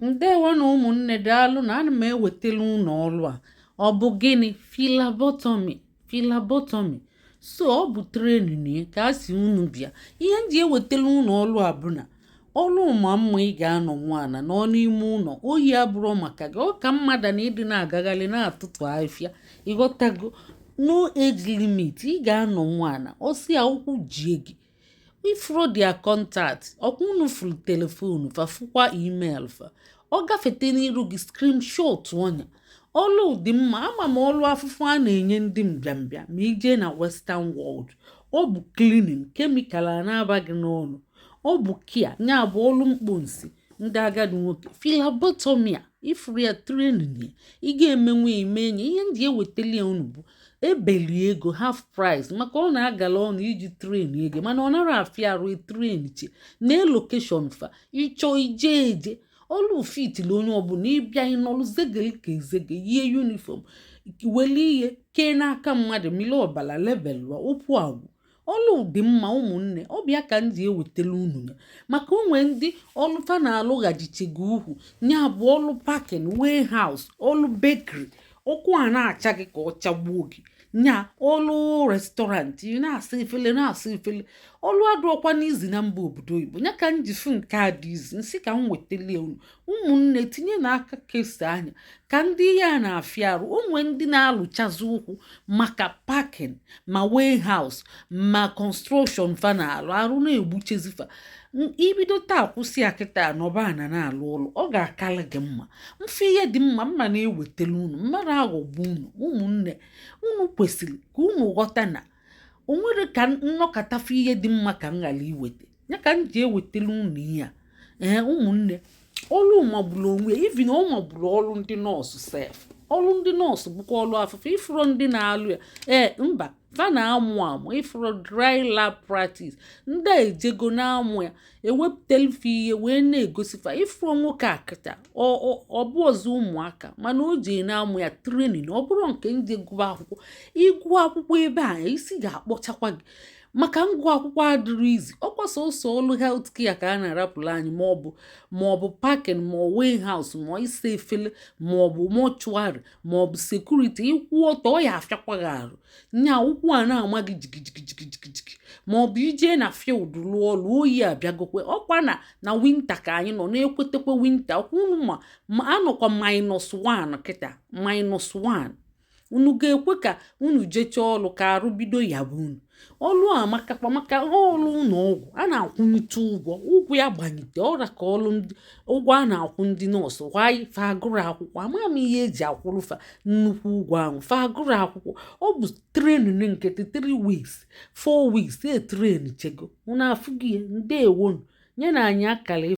Ǹdeèwonù ụmụ̀nnē. Daalụ nà ana m ewètele unù ọlụ à. Ọ bụ̀ gịnị? Phlebotomy, phlebotomy. So ọ bụ̀ training ya kà a sì unu bịa. Ihe m jì ewètele unù ọlụ à bụ nà ọlụ ma mma. Ị ga-anọ nwa ànà nọ n'ime ụlọ̀ oyi abụrọ màkà gị. Ọ kà mma da na ịdị na-agagharị na-atụtụ afịfịa, ịghọtago? No age limit. Ị ga-anọ nwa ànà ọsị a ụkwụ jie gị. Ifuru their contact ọkwa unu furu telephone fa, fụkwa email fa. Ọ gafete n'iru gị, screenshot ọnya. Ọlụ dị mma. Ama m ọlụ afụfụ a na-enye ndị mbịambịa ma ije na Western world. Ọ bụ cleaning, chemical a na-aba gị n'ọnụ. Ọ bụ kia nya bụ ọlụ mkponsi ndị agadi nwoke. Phlebotomy a ifuru ya, training ya, ị ga-emenwe ime enyi. Ihe m ji ewetali ya unu bụ ebeli ego, half price, maka ọ na-agala ọnụ iji train ego, mana ọ nara afịa arụ train che na location fa. Ịchọ ije eje ọlụ fitili onye ọbụla. Ịbịa ịnọlụ zegeli ka ezege, yie uniform, wele ihe kee n'aka mmadụ, mili ọbala levelụa ụkwụ agwụ. Ọlụ dị mma, ụmụnne. Ọbịa ka m ji ewetara unu ya maka onwe ndị ọlụ fa na-alụghajichego ukwu ya bụ ọlụ packing, warehouse, ọlụ bakery, ụkwụ a na-acha gị ka ọ chagbuo gị, nya ọlụ restaurant, ị na-asa efele, na-asa efele. Ọlụ adụọkwa n'izi na mba obodo oyibo. Ya ka m ji fụ nke a dị izi nsị ka m wetalie unu. Ụmụnne, tinye n'aka kesa anya ka ndị ya na-afịa arụ. Onwe ndị na-alụchazi ụkwụ maka packing, ma warehouse, ma construction, fa na-alụ arụ na-egbuchezi fa. Ibido taa kwụsị ya kịta, nọba ana na-alụ ụlọ, ọ ga-akalị gị mma. Mfe ihe dị mma mma na-ewetara unu mmadụ aghọgbu unu. Ụmụnne, unu kwesịrị ka unu ghọta na o nwere ka nnọkọtafe ihe dị mma ka m ghara iweta ya, ka m ji ewetara unu ihe a. Ee, ụmụnne, ọlụ magburu onwe ya. Even ọ magburu ọlụ ndị nọọsụ sef. Ọlụ ndị nọọsụ bụkwa ọlụ afụfụ. Ifuru ndị na-alụ ya, ee, mba, fa na-amụ amụ. Ifuru dry lab practice, ndị a ejego na-amụ ya, ewepụtalife ihe wee na-egosifa. Ifuru nwoke a kịta, ọ bụ ọzọ ụmụaka, mana o ji na-amụ ya training. Ọ bụrụ nke ndị gụba akwụkwọ, ịgụ akwụkwọ ebe a, isi ga-akpọchakwa gị, maka ngụ akwụkwọ adịrị izi. Ọkwa sọsọ ọlụ health care ka a na-arapụrụ anyị, maọbụ packing, ma ọ warehouse, ma ịsa efele, maọbụ mortuary, maọbụ security. Ịkwụ ọtọ, ọ ya afịakwa gị arụ, nya ụkwụ a na-ama gị jigijigijigijigi, maọbụ ije na field lụọ ọlụ, oyi abịagokwe. Ọkwa na winter ka anyị nọ na-ekwetekwe winter. Ọkwa unu ma anọkwa -1 kịta, -1. Unu ga-ekwe ka unu jechaa ọlụ ka arụ bido ya bụ unu? Ọlụ a amakakwa, maka ọlụ ụlọ ọgwụ a na-akwụnite ụgwọ, ụgwọ ya gbanyite ọra ka ọlụ ụgwọ a na-akwụ ndị nọọsụ. Wanyị fa agụrụ akwụkwọ, ama m ihe eji akwụrụ fa nnukwu ụgwọ ahụ. Fa agụrụ akwụkwọ. Ọ bụ training nkịtị, 3 weeks, 4 weeks, e train chego unu afụghị ya. Ndewonu, nye na anyị akara.